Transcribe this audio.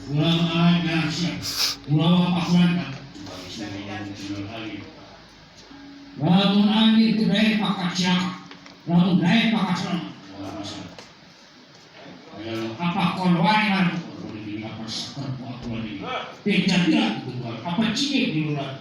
Ulama aja siap. Ulama pakulan. Lamun anjir itu daek maka siapa? Lamun daek maka selamat. Apa kolwani man? Apa seker aku lagi? Tidak, apa cingit di luar?